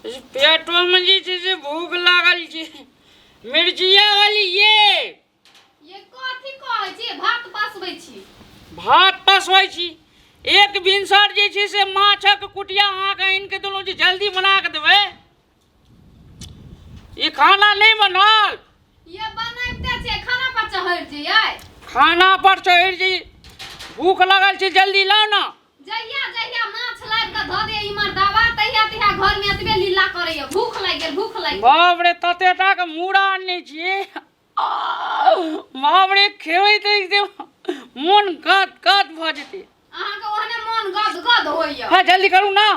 पेटोमे जे छै से भूख लागल छै। मिर्चिया वाली ये। ये कथी कहै छी? भात पसबै छी। भात पसबै छी। एक भिनसर जे छै से माछक कुटिया अहाँके आनि के देलहुँ जे जल्दी बना के देबै। ई खाना नहि बनल। ये बनैबते छियै, खाना पर चढ़ि जइयै। खाना पर चढ़ि जइयै, भूख लगल छै, जल्दी लाउ ने। जहिया जहिया माछ लाबि कऽ धऽ दे ई मर्दाबा, तहिया तहिया घर में एतबे लीला करैया, भूख लागि गेल, भूख लागि गेल। बाप रे, तते टा के मूड़ा आनने छियै, बाप रे, खेबै तऽ मोन गद गद भऽ जेतै। अहाँके ओहने मोन गद गद होइया। हँ, जल्दी करू ना।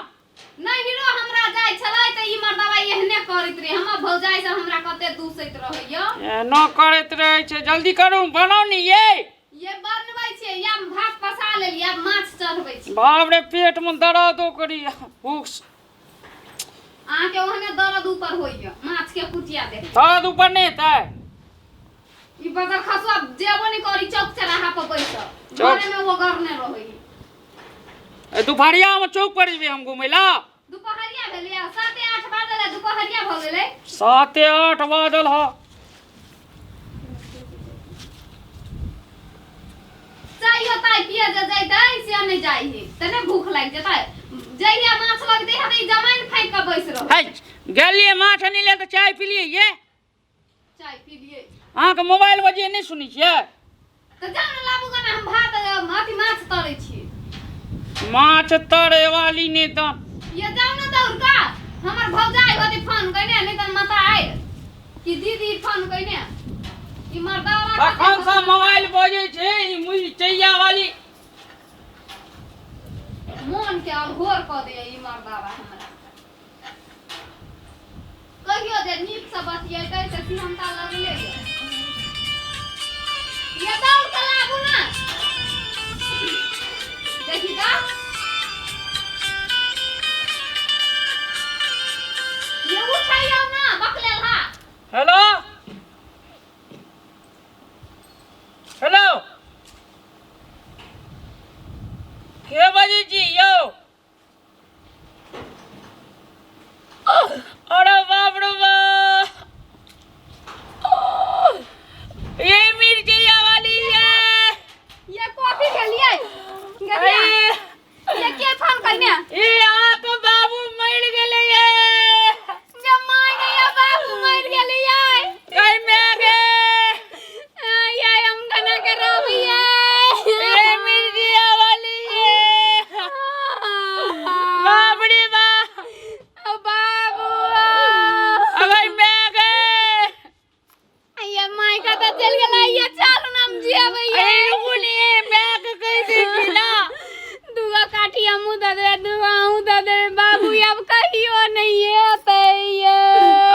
नहि हीरो, हमरा जाइ छलै तऽ ई मर्दाबा एहने करैत रहे। हमर भौजाई सब हमरा कते दूसैत रहैया। एना करैत रहै छै। जल्दी करू, बनाउ ने ये। ये बनबै छियै, या भात पसा लेलियै, आब माछ चढ़बै छी। बाप रे, पेट में दर्द करी भूख। अहाँके ओहने दर्द ऊपर होइया माछ के कुटिया देख। दर्द ऊपर नहि हेतै। ई बदर खसुआ जेबो नहि करी, चौक चौराहा पर बैसल घरे में वो गरने रहै। दुपहरिया में चौक पर जेबै हम घुमै ला। दुपहरिया भेलै, 7-8 बाजल है, दुपहरिया भऽ गेलै। 7-8 बाजल ह। चाय ताय पिए जे जैतै से नहि जाइ है, तऽ नहि भूख लागि जेतै? जहिया माछ लगतै है तऽ ई जमाइन फाँकि कऽ बैस रहै। है, गेलियै माछ आनै लए तऽ चाय पिलियै ये। चाय पिलियै। अहाँके मोबाइल बजे नहि सुनै छियै? तऽ जाउ ने लाबू गने, हम भात अथी माछ तरै छी। माछ तरे वाली नहि तऽ। ये जाउ ने दौड़ कऽ, हमर भौजाइ होती फोन कयने, नहि तऽ माता आयल कि दीदी फोन कयने। ई मर्दावा कखन से मोबाइल बजै छै ई मुरचैया वाली। मोन के अलघोर कऽ दैया ई मर्दावा हमरा। कहियो जे नीक से बतियेतै तऽ सिहन्ता लगले ये। ये दौड़ के लाबू ना, देखी तऽ ये उठैयौ ना बकलेल हा। हेलो हेलो, के बजै छी यौ? अरे बाप रे बाप, ये मिर्चिया वाली ये। ये कॉफी भेलियै गधिया? ये के फोन कइने? ये अहाँके बाबू मरि गेलै ये। जे my गया, बाबू मरि गेलै ये। गई मैं गे। ये हम कना के रहबै ये। ये मिर्चिया वाली ये, बाप रे बाप। बाबू अगर मैं गे। ये my का तऽ चलि गेलै ये, चलू ना हम जेबै ये। अरे रुकू ने, मैं के कहि दै छी ना। दूगो काठी हमहूँ दऽ देबै, दूगो अहूँ दऽ देबै। बाबू आब कहियो नहि एतै ये।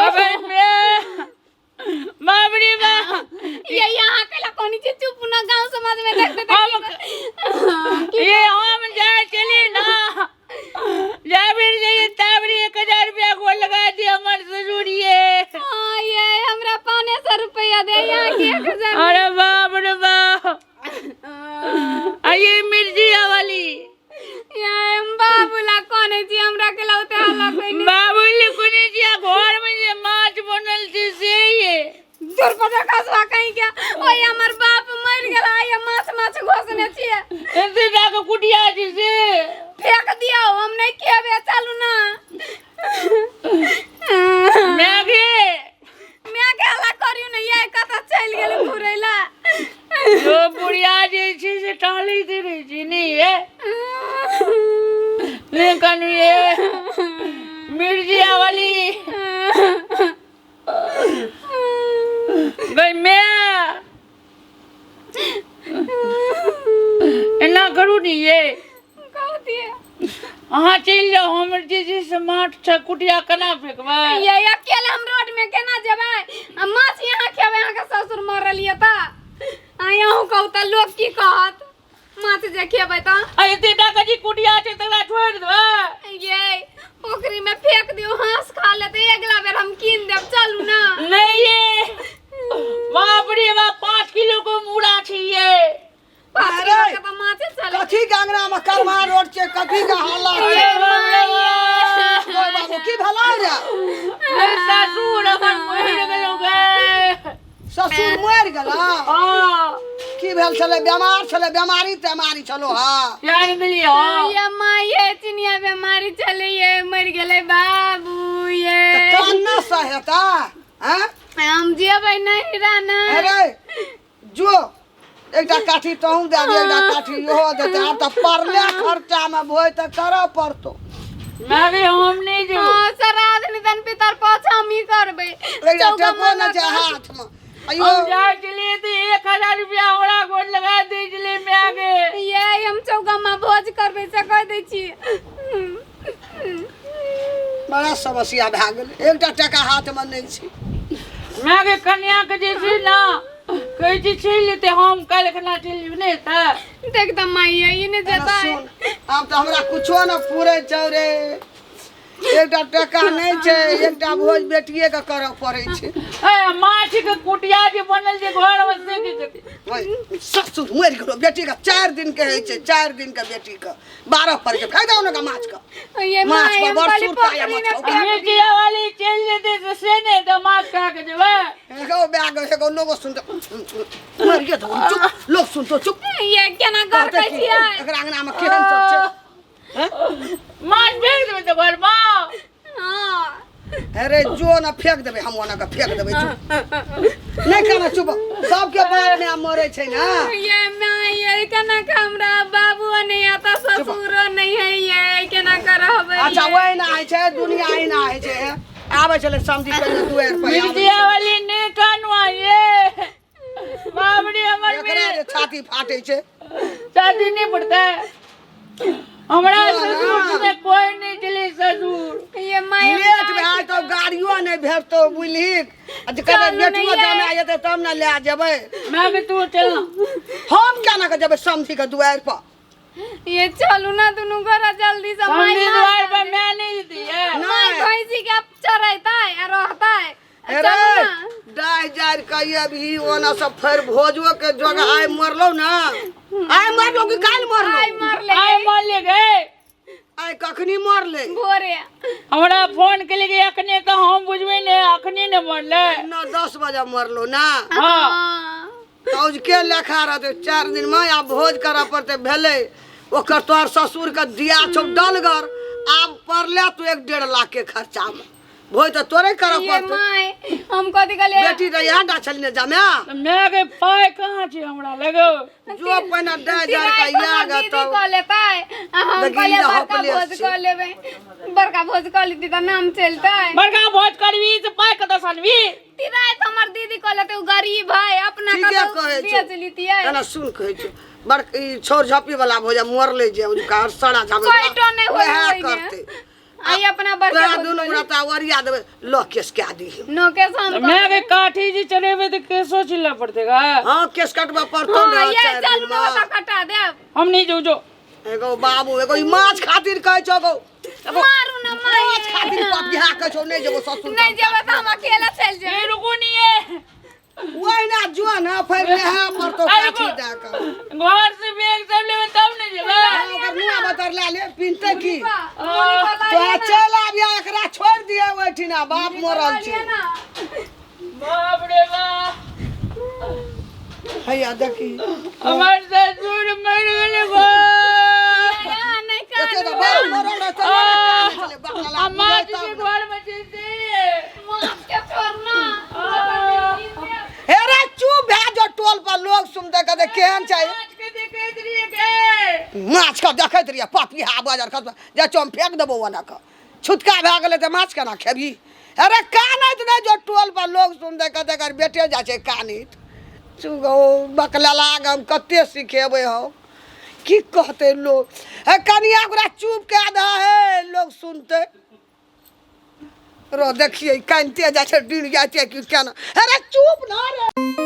अगर मैं, बाप रे बाप। ये यहाँ कैला कोनी छै? चुप ना, गांव समाज में देखते तऽ ये हम जाय चली ना, जा फिर जाइए ताबरी 1000 रुपया को लगा दिया हमर ससुर ये। हाँ, ये हमरा 500 रुपया दे, यहाँ के 1000। अरे बाप रे बाप, आइए मिर्जिया वाली। ये हम बाबू ला कोने छी, हमरा के लाउते हल्ला कोई। बाबू ले कोने छी, घर में जे माछ बनल छै से ये। दूर पर खसवा कहीं के, ओए हमर बाप मर गेला, ये माछ माछ घोसने छिए। एते जाके कुटिया छै से फेंक दियो, हम नहीं खेबे, चलू ना। मैगी। मैं के हल्ला करियो ने ये, कतऽ चलि गेल घुरैला? जो बुढ़िया जे छै से टहलैत रहै छै ने ये, ने कनु ये मिर्जिया वाली गई। मैं एना करू ने ये। कह दिए। अहाँ चलि जाउ, हमर जे छै से माछ छै, कुटिया केना फेकबै? ये अकेले हम रोड में केना जेबै आ माछ यहाँ खेबै? अहाँके ससुर मरल ये तऽ आ अहूँ कहू तऽ लोक की कहत माछ जे खेबै तऽ? आ एते टा के जे कुटिया छै तकरा छोड़ि देबै? ये पोखरी में फेंक दियौ, हंस खा लेतै। अगला बेर हम कीन देब, चलू ना। नहीं ये, बाप रे बाप, 5 किलो को मूड़ा छै ये। 5 किलो के तऽ माछे चलै। कथी के अंगना में करवा रोड छै? कथी के हल्ला छै? अरे बाप रे बाप। ओए बाबू, की भेलौ रे? मेरे ससुर हमर मरि गेलो गे। ससुर मरि गेला? हाँ। की भेल छलै? बेमार छलै? बेमारी तेमारी छलो? हाँ, जान गेलियै। हाँ। ये माँ, ये चिनिया बीमारी चले, ये मर गेलै बाबू ये। तऽ कान्ना से हेता? हैं? हम जेबै नहिरा नै। अरे जो, एकटा काठी तहूँ दए दे, एकटा काठी इहो देतै। आब तऽ पड़ले खर्चामे, भोज तऽ करऽ पड़तौ। मैं भी हम नहीं जो। हाँ, श्राद्ध निधन पितर पक्ष हम ही करबै। एकटा चौका टको नहि माला छै हाथमे अयो। हम जाए चलिए तो 1000 रुपया हमरा गोड़ लगा दे चलिए मैं आगे। ये हम चौका में भोज करबै से कह दै छी। बड़ा समस्या भए गेलै, एकटा टका हाथमे नहि छै। मैं आगे कन्या के जे छै ना कहै छी चलि जेतै, हम काल्हि खना चलि जेबै नहि तऽ। देख तऽ माई, ई नहि एना जेतै। सुन, आब तऽ हमरा कुछो ने पूरे छौ रे, एकटा टका नहि छै, एकटा भोज बेटिए के करऽ पड़ै छै। ए माछ के कुटिया जे बनल जे घर में से की करतै? ओए, ससुर मरि गेलो, बेटी के 4 दिन के होइ छै, 4 दिन के बेटी के 12 पर के फायदा ओनका माछ के। ये माछ माई, पर हम बड़ कहली सुरता या पोखरी माछ में खाउ। फेंक। मिर्चिया वाली चलि जेतै तऽ से नहि तऽ माछ खा के जेबै। एगो बैग एगो लोगो सुनतो मर गेल तो चुप, लोग सुनतो चुप। ये केना घर कहतै कहै की, छियै? एकरा अंगना में केहन सब छै? माछ फेंक देबै तऽ घरमे। हाँ। अरे जो न, फेंक देबै हम, ओना के फेंक देबै। चुप नहि कहना, चुप। सबके बाप ने मरे छै ने। ये माई, ये केना के हमरा बाबू नहीं आता, ससुरो नहीं है, ये केना करबै? अच्छा, वही ना होइ छै, दुनिया अहिना होइ छै। आबै छलै समझी पहिले दुआरि पर आबै। मिर्चिया वाली नहि कानुआ ये बाप रे हमर। एकरा जे छाती फाटै छै। शादी नहीं पड़ता है हमरा। जो ससुर ना। से कोई नहीं चले ससुर। ये माई, लेट भए तो गाड़ियो नहि भेटतौ, बुझलिही? आ जे कहबै चलू ने बेटियो ये। जमा जेतै तब ने लए जेबै। मैं भी तू चल। हम केना के जेबै समझी के दुआरि पर? ये चलू ना दुनू गोरा जल्दी से माई। समझी द्वार पर मैं नहीं दी है। माई भैंसी के चरेतै आ रहतै। अरे चलू ना। डाहि जारि के अभी ओना सब फेर भोजो के जोग। आइ मरलौ ना, आइ मरलौ कि काल्हि मरलौ? आइ मरले। आइ मर ले गए। आइ कखनी मरले? भोरे। हमरा फोन के लिए अखने तऽ हम बुझबै ने, अखने ने मरले। 9-10 बजे मरलो ना? हाँ। हाँ। तऽ के लेखा रहतै 4 दिन में आब भोज करऽ पड़तै। भेलै ओकर तोहर ससुर के दिया छौ डलगर, आब पड़ले तू 1-1.5 लाख के खर्चा में, भोज तऽ तोरे करऽ ये पड़तै। माई, हम कथी कहलियै? बेटी तऽ इएह टा छली ने जमा। तऽ मैं के पाय कहाँ छै हमरा लगो? जो पहिने डाहि जारि के तिराइ इएह हमर दीदी तब कऽ लेतै आ हम देखी, कहलियै ई बड़का हपलेस भोज छै। कऽ लेबै, बड़का भोज कऽ लेती तऽ नाम चलतै। बड़का भोज करबी तऽ पाय कतऽ से अनबी? तिराइ तऽ हमर दीदी कऽ लेतै, ओ गरीब है, अपना ठीके कतौ कहै छौ। बेच लितियै। एना सुन, कहै छौ बड़ ई छौर झपी वाला भोज मरले जे ओजुका सड़ा झापे कोइटो नहि होय वएह ओहिमे। करतै। आई अपना बड़का तोरा भोज दुनू कऽ गोटा तऽ ओरिया देबै, लऽ केस कए दीही। नोकेश हम तऽ मैं के काठी जे चढ़ेबै तऽ केसो छिलऽ पड़तै गा। हाँ, केस कटबऽ पड़तौ हाँ ने ये 4 चलू दिन ने मे। ओतऽ कटा देब। हम नहीं जाऊ जो। एगो बाबू, एगो ई माछ खातिर कहै छौ, एगो एगो मारू ना माई। माछ खातिर पपिहा कहै छौ, नहि जेबो ससुर। नहीं जेबै तऽ हम अकेला चलि जेबै। ए रुकू नहीं है। ओहिना जो ने फेर नहा पड़तौ अरे काठी दए कऽ। घर से बैग सब लेबै तब ने जेबै। हाँ, ओकर नुआ बतर लए ले, पिन्हतै की तोरा? चलि आबिया, एकरा छोड़ि दिए ओहिठिना, बाप मरल छै। बाप रे बाप। हैया देखी। हमर ससुर मरि गेलै गो। नहीं एते तऽ कानू। बाप मरल रहतै, कानै छलै, बाप लला आ माछ बुझै के तब ने। घर में चलते। माछ के छोड़ना। हे रे, चुप भए जो, टोल पर लोग सुनते, कहते केहन छै। माछ के देखैत रहियै गे। माछ के देखैत रहियै? पपिहा बजर खस जे छौ, हम फेंक देबौ ओना के। छुतका भए गेलै तऽ माछ केना खेबही? अरे कानैत नहि जो, टोल पर लोग सुनते, कहते एकर बेटे जाइ छै कानैत। चुगो बकलेला, हम कते सिखेबै हम? की कहते लोग? हे कनिया, ओकरा चुप कए दे हे, लोग सुनते रो। देखिए, कानिते जाइ छै, डर जाइ छै कि केना। अरे चुप ना रे।